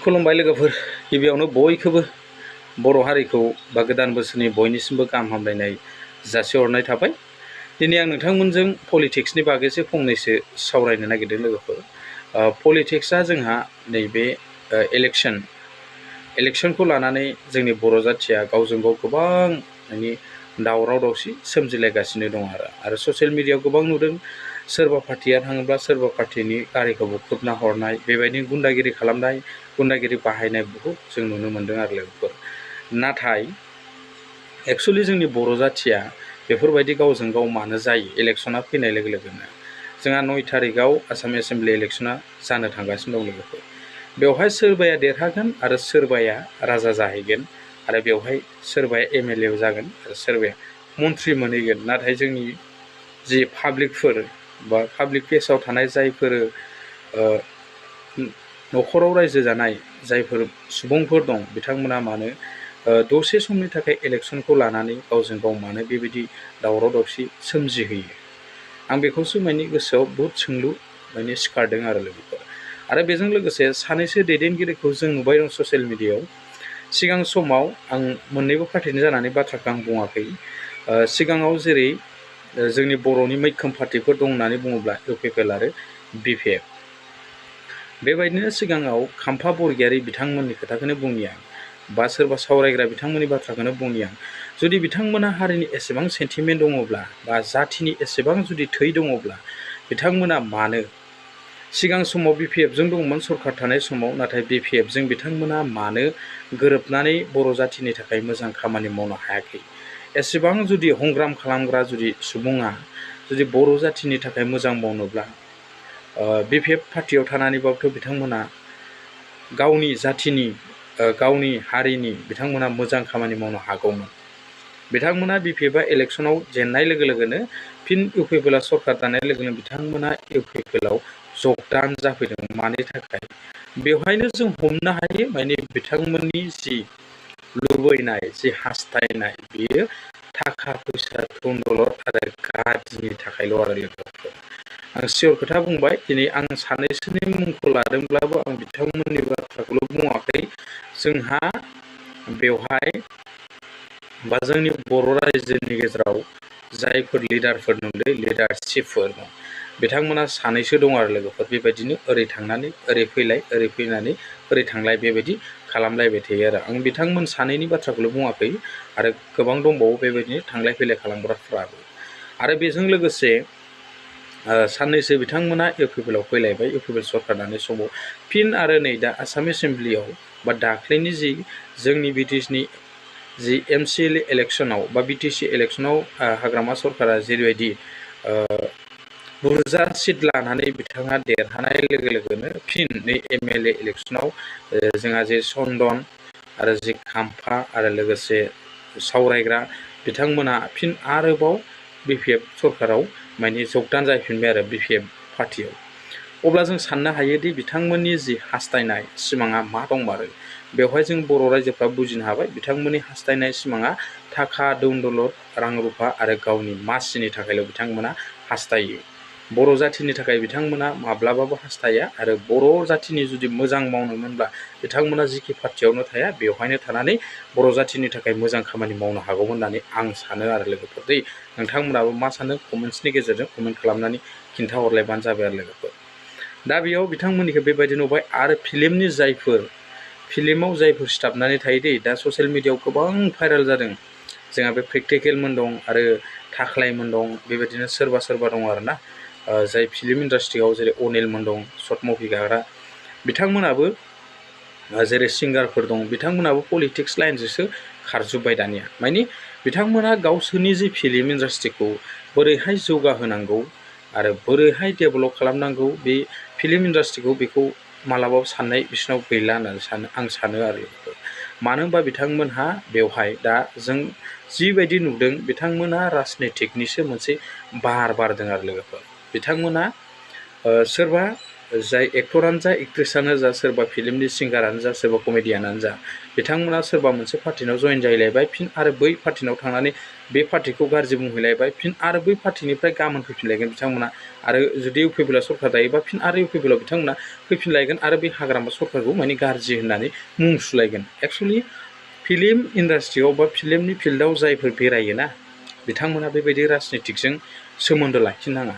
खुलुमबाय लोगोफोर, गिबियावनो बयखौबो बर' हारिखौ बा गोदान बोसोरनि बयनिसिमबो गाहाम हामलायनाय जासिहरनाय थाबाय। दिनै आं नोंथांमोनजों पलिटिक्सनि बागैसो फंनैसो सावरायनो नागिरदों लोगोफोर। पलिटिक्सआ जोंहा नैबे इलेक्सनखौ लानानै जोंनि बर' जाथिया गावजों गाव गोबां माने दावराव दावसि सोमजिलायगासिनो दं आरो ससियेल मिडियायाव गोबां नुदों। सोरबा पार्टिया थाङोब्ला सोरबा पार्टिनि गारिखौ बुख्रुबना हरनाय, बेबायदिनो गुन्दागिरि खालामनाय, गुन्दागिरि बाहायनाय बहुद जों नुनो मोन्दों आरो लोगोफोर। नाथाय एक्सुवेलि जोंनि बर' जाथिया बेफोरबायदि गावजों गाव मानो जायो? इलेक्सना फैनाय लोगो लोगोनो जोंहा 9 थारिखआव आसाम एसेम्बलि इलेक्सना जानो थांगासिनो दं लोगोफोर। बेवहाय सोरबाया देरहागोन आरो सोरबाया राजा जाहैगोन, आरो बेवहाय सोरबाया MLA जागोन आरो सोरबाया मन्त्रि मोनहैगोन। नाथाय जोंनि जि पाब्लिकफोर बा पाब्लिक प्लेसाव थानाय जायफोर न'खराव रायजो जानाय जायफोर सुबुंफोर दं, बिथांमोना मानो दसे समनि थाखाय इलेक्सनखौ लानानै गावजों गाव मानो बेबायदि दावराव दावसि सोमजिहोयो? आं बेखौसो माने गोसोआव बहुद सोंलु माने सिखारदों आरो लोगोफोर। आरो बेजों लोगोसे सानैसो दैदेनगिरिखौ जों नुबाय दं ससियेल मिडियायाव। सिगां समाव आं मोननैबो पार्टिनि जानानै बाथ्राखौ आं बुङाखै। सिगाङाव जेरै जोंनि बर'नि मैखोम पार्टिफोर दं होननानै बुङोब्ला UPPL आरो BPF। बेबायदिनो सिगाङाव खाम्फा बरगयारि बिथांमोननि खोथाखौनो बुंनि आं, बा सोरबा सावरायग्रा बिथांमोननि बाथ्राखौनो बुंनि आं। जुदि बिथांमोना हारिनि एसेबां सेन्टिमेन्ट दङब्ला बा जाथिनि एसेबां जुदि थै दङब्ला, बिथांमोना मानो सिगां समाव BPFजों दंमोन सरकार थानाय समाव, नाथाय BPFजों बिथांमोना मानो गोरोबनानै बर' जाथिनि थाखाय मोजां खामानि मावनो हायाखै? एसेबां जुदि हंग्राम खालामग्रा जुदि सुबुङा जुदि बर' जाथिनि थाखाय मोजां मावनोब्ला BPF पार्टियाव थानानैबाबोथ' बिथांमोना गावनि जाथिनि गावनि हारिनि बिथांमोना मोजां खामानि मावनो हागौमोन। बिथांमोना BPFआ इलेक्सनाव जेननाय लोगो लोगोनो फिन UPPLआ सरकार दानाय लोगो लोगोनो बिथांमोना UPPLआव जगदान जाफैदों। मानि थाखाय? बेवहायनो जों हमनो हायो माने बिथांमोननि जि लुबैनाय, जि हास्थायनाय, बियो थाखा फैसा धन-दौलत आरो गादिनि थाखायल' आरो लोगोफोर। आं सियर खोथा बुंबाय, दिनै आं सानैसोनि मुंखौ लादोंब्लाबो आं बिथांमोननि बाथ्राखौल' बुङाखै। जोंहा बेवहाय बा जोंनि बर' रायजोनि गेजेराव जायफोर लिडारफोर दं, लिडारशिपफोर दं, बिथांमोना सानैसो दं आरो लोगोफोर। बेबायदिनो ओरै थांनानै ओरै फैलाय, ओरै फैनानै ओरै थांलाय, बेबायदि खालामलायबाय थायो आरो। आं बिथांमोन सानैनि बाथ्राखौल' बुङाखै, आरो गोबां दंबावो बेबायदिनो थांलाय फैलाय खालामग्राफ्राबो। आरो बेजों लोगोसे साननैसो बिथांमोना UPPLआव फैलायबाय। UPPL सरकार दानाय समाव फिन आरो नै दा आसाम एसेम्बलियाव बा दाख्लैनि जि जोंनि BTSनि जि MCLA इलेक्सनाव बा BTC इलेक्सनाव हाग्रामा सरकारा जेरैबायदि बुरजा सिट लानानै बिथाङा देरहानाय लोगो लोगोनो फिन नै MLA इलेक्सनाव जोंहा जे चन्दन आरो जि खाम्फा आरो लोगोसे सावरायग्रा बिथांमोना फिन आरोबाव BPF सरकाराव माने जगदान जाफिनबाय आरो BPF पार्टियाव। अब्ला जों साननो हायोदि बिथांमोननि जि हास्थायनाय सिमाङा मा दंमारो। बेवहाय जों बर' रायजोफ्रा बुजिनो हाबाय बिथांमोननि हास्थायनाय सिमाङा थाखा धन-दौलत, रां-रुफा आरो गावनि मासिनि थाखायल' बिथांमोना हास्थायो। बर' जाथिनि थाखाय बिथांमोना माब्लाबाबो हास्थाया, आरो बर' जाथिनि जुदि मोजां मावनो मोनब्ला बिथांमोना जिखि पार्टियावनो थाया बेवहायनो थानानै बर' जाथिनि थाखाय मोजां खामानि मावनो हागौमोन होननानै आं सानो आरो लोगोफोर। नोंथांमोनाबो मा सानो कमेन्ट्सनि गेजेरजों कमेन्ट खालामनानै खिन्थाहरलायबानो जाबाय आरो लोगोफोर। दा बेयाव बिथांमोननिखौ बेबायदि नुबाय। आरो फिल्माव जायफोर सिथाबनानै थायो दा ससियेल मिडियायाव गोबां भाइरेल जादों। जोंहा बे प्रेक्टिकेलमोन दं आरो थाख्लायमोन दं, बेबायदिनो सोरबा सोरबा दं आरोना जाय फिल्म इन्डास्ट्रियाव जेरै अनिलमोन दं, सर्ट मुभि गाग्रा, बिथांमोनाबो जेरै सिंगारफोर दं, बिथांमोनाबो पलिटिक्स लाइनजोंसो खारजोब्बाय दानिया। माने बिथांमोना गावसोरनि जि फिल्म इन्डास्ट्रिखौ बोरैहाय जौगाहोनांगौ आरो बोरैहाय डेभेलप खालामनांगौ, बे फिल्म इन्डास्ट्रिखौ बेखौ मालाबाबो साननाय बिसोरनाव गैला होननानै आं सानो आरो। मानो होनबा बिथांमोनहा बेवहाय दा जों जिबायदि नुदों, बिथांमोना राजनिटिकनिसो मोनसे बार बारदों आरो लोगोफोर। बिथांमोना सोरबा जाय एक्टरानो जा एक्ट्रेसानो जा सोरबा फिल्मनि सिंगारानो जा सोरबा कमेडियानानो जा बिथांमोना सोरबा मोनसे पार्टिनाव जयेन जाहैलायबाय फिन आरो बै पार्टिनाव थांनानै बे पार्टिखौ गाज्रि बुंहैलायबाय फिन आरो बै पार्टिनिफ्राय गाबोन फैफिनलायगोन बिथांमोना आरो जुदि इउपिपिएलआ सरकार दायोबा फिन आरो इउपिपिएलआव बिथांमोना फैफिनलायगोन आरो बे हाग्रामा सरकारखौ माने गाज्रि होननानै मुं सुलायगोन। एक्सुवेलि फिल्म इन्डास्ट्रियाव बा फिल्मनि फिल्डआव जायफोर बेरायोना बिथांमोना बेबायदि राजनितिकजों सोमोन्दो लाखिनाङा।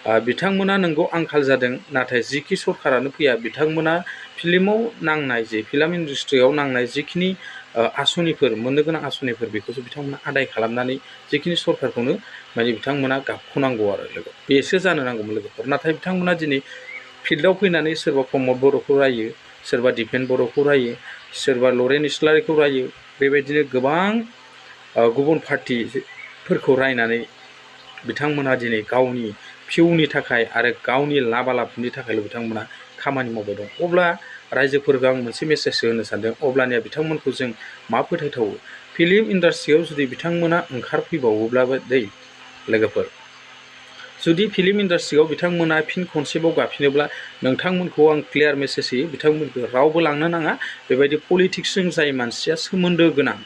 बिथांमोना नोंगौ आंखाल जादों नाथाय जिखि सरकारानो फैया बिथांमोना फिल्माव नांनाय जे फिल्म इन्डास्ट्रियाव नांनाय जिखिनि आसनिफोर मोननो गोनां आसनिफोर बेखौसो बिथांमोना आदाय खालामनानै जिखिनि सरकारखौनो माने बिथांमोना गाबख'नांगौ आरो लोगो बेसो जानो नांगौमोन लोगोफोर। नाथाय बिथांमोना दिनै फिल्डआव फैनानै सोरबा प्रमद बर'खौ रायो सोरबा दिपेन बर'खौ रायो सोरबा लरेन इस्लारिखौ रायो बेबायदिनो गोबां गुबुन पार्टिफोरखौ रायनानै बिथांमोना दिनै गावनि भिउनि थाखाय आरो गावनि लाबालाबनि थाखायल' बिथांमोना खामानि मावबाय दं। अब्ला रायजोफोरखौ आं मोनसे मेसेजसो होनो सानदों अब्लानिया बिथांमोनखौ जों मा फोथायथावो फिल्म इन्डास्ट्रियाव जुदि बिथांमोना ओंखारफैबावोब्लाबो दै लोगोफोर जुदि फिल्म इन्डास्ट्रियाव बिथांमोना फिन खनसेबाव गाफिनोब्ला नोंथांमोनखौ आं क्लियार मेसेज होयो बिथांमोनखौ रावबो लांनो नाङा। बेबायदि पलिटिक्सजों जाय मानसिया सोमोन्दो गोनां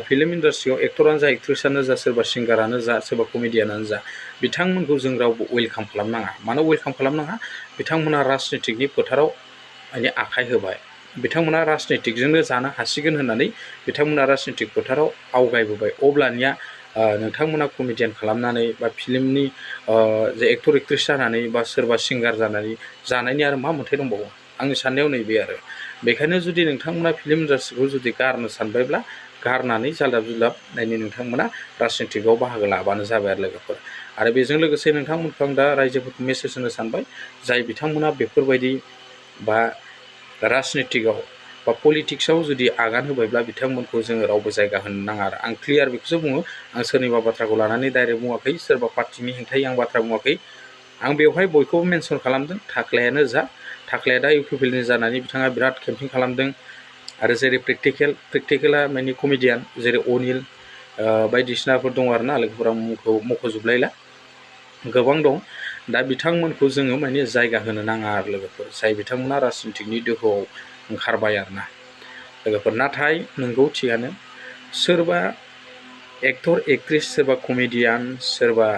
फिल्म इन्डास्ट्रियाव एक्टरानो जा एक्ट्रेसानो जा सोरबा सिंगारानो जा सोरबा कमेडियानानो जा बिथांमोनखौ जों रावबो वेलकाम खालामनाङा। मानो वेलकाम खालामनाङा बिथांमोना राजनितिकनि फोथाराव माने आखाइ होबाय बिथांमोना राजनितिकजोंनो जानो हासिगोन होननानै बिथांमोना राजनितिक फोथाराव आवगायबोबाय। अब्लानिया नोंथांमोना कमेडियान खालामनानै बा फिल्मनि जे एक्टर एक्ट्रेस जानानै बा सोरबा सिंगार जानानै जानायनि आरो मा मोन्थाय दंबावो आंनि साननायाव नैबे आरो बेखायनो जुदि नोंथांमोना फिल्म इन्डास्ट्रिखौ जुदि गारनो सानबायब्ला गारनानै जालाब जुलाब नायनो नोंथांमोना राजनितिकआव बाहागो लाबानो जाबाय आरो लोगोफोर। आरो बेजों लोगोसे नोंथांमोनखौ आं दा रायजोफोरखौ मेसेज होनो सानबाय जाय बिथांमोना बेफोरबायदि बा राजनितिकआव बा पलिटिक्सआव जुदि आगान होबायब्ला बिथांमोनखौ जोङो रावबो जायगा होनो नाङा आरो आं क्लियार बेखौसो बुङो। आं सोरनिबा बाथ्राखौ लानानै डाइरेक्ट बुङाखै सोरबा पार्टिनि हेंथायै आं बाथ्रा बुङाखै। आं बेवहाय बयखौबो मेनसन खालामदों थाख्लायानो जा थाख्लाया दा इउपिपिएलनि जानानै बिथाङा बिराद केम्पिं खालामदों आरो जेरै प्रेक्टिकेला माने कमेडियान जेरै अनिल बायदिसिनाफोर दं आरोना लोगोफोर आं मुंखौ मख'जोबलायला गोबां दं। दा बिथांमोनखौ जोङो माने जायगा होनो नाङा आरो लोगोफोर जाय बिथांमोना राजनितिकनि दोहौआव ओंखारबाय आरोना लोगोफोर। नाथाय नोंगौ थिगानो सोरबा एक्टर एक्ट्रेस सोरबा कमेडियान सोरबा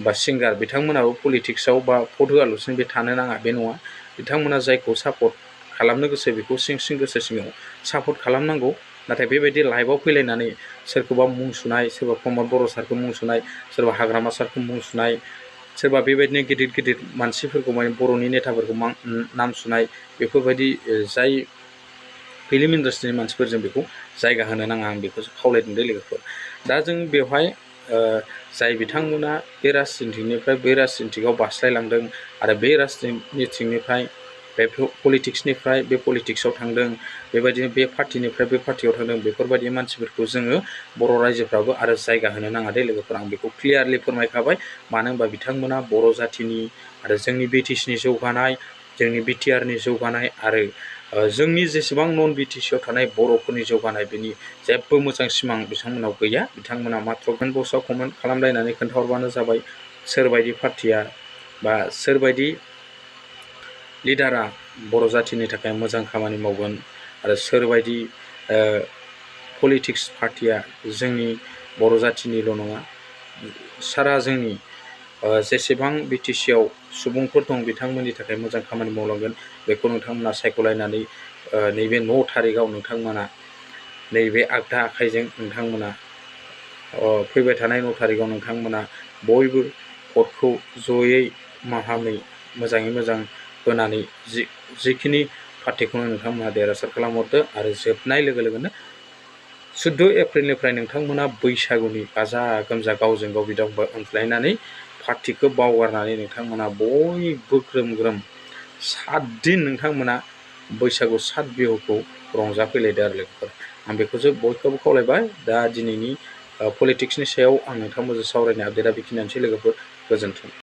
बा सिंगार बिथांमोनाबो पलिटिक्सआव बा भट होआलासिनो बे थानो नाङा बे नङा। बिथांमोना जायखौ सापर्ट खालामनो गोसो बेखौ सिं सिं गोसो सिङाव सापर्ट खालामनांगौ। नाथाय बेबायदि लाइभआव फैलायनानै सोरखौबा मुं सुनाय सोरबा प्रमद बर' सारखौ मुं सुनाय सोरबा हाग्रामा सारखौ मुं सुनाय सोरबा बेबायदिनो गिदिर गिदिर मानसिफोरखौ माने बर'नि नेताफोरखौ नाम सुनाय बेफोरबायदि जाय फिल्म इन्डास्ट्रिनि मानसिफोरजों बेखौ जायगा होनो नाङा आं बेखौसो खावलायदों दे लोगोफोर। दा जों बेवहाय जाय बिथांमोना बे राजनितिकनिफ्राय बे राजनितिकआव बास्लायलांदों आरो बे राजनितिकनिफ्राय बे पलिटिक्सनिफ्राय बे पलिटिक्सआव थांदों बेबायदिनो बे पार्टिनिफ्राय बे पार्टियाव थांदों बेफोरबायदि मानसिफोरखौ जोङो बर' रायजोफ्राबो आरो जायगा होनो नाङा दे लोगोफोर। आं बेखौ क्लियारलि फोरमायखाबाय मानो होनबा बिथांमोना बर' जाथिनि आरो जोंनि बिटिसिनि जौगानाय जोंनि बिटिआरनि जौगानाय आरो जोंनि जेसेबां नन बिटिसिआव थानाय बर'फोरनि जौगानाय बेनि जेबो मोजां सिमां बिथांमोनाव गैया। बिथांमोना माथ्र' कमेन्ट बक्सआव कमेन्ट खालामलायनानै खोन्थाहरबानो जाबाय सोरबायदि पार्टिया बा सोरबायदि लिडारा बर' जाथिनि थाखाय मोजां खामानि मावगोन आरो सोरबायदि पलिटिक्स पार्टिया जोंनि बर' जाथिनिल' नङा सारा जोंनि जेसेबां बिटिसिआव सुबुंफोर दं बिथांमोननि थाखाय मोजां खामानि मावलांगोन बेखौ नोंथांमोना सायख'लायनानै नैबे 9 थारिखआव नोंथांमोना नैबे आगदा आखाइजों नोंथांमोना फैबाय थानाय 9 थारिखआव नोंथांमोना बयबो भटखौ जयै माहामै मोजाङै मोजां होनानै जिखिनि पार्टिखौनो नोंथांमोना देरहासार खालामहरदो आरो जोबनाय लोगो लोगोनो 14 एप्रिलनिफ्राय नोंथांमोना बैसागुनि गाजा गोमजा गावजों गाव बिदा फंबाय अनज्लायनानै पार्टिखौ बावगारनानै नोंथांमोना बयबो ग्रोम ग्रोम 7 दिन नोंथांमोना बैसागु 7 बिहुखौ रंजाफैलायदो आरो लोगोफोर। आं बेखौसो बयखौबो खावलायबाय। दा दिनैनि पलिटिक्सनि सायाव आं नोंथांमोनजों सावरायनाय आपडेटआ बेखिनियानोसै लोगोफोर गोजोन्थों।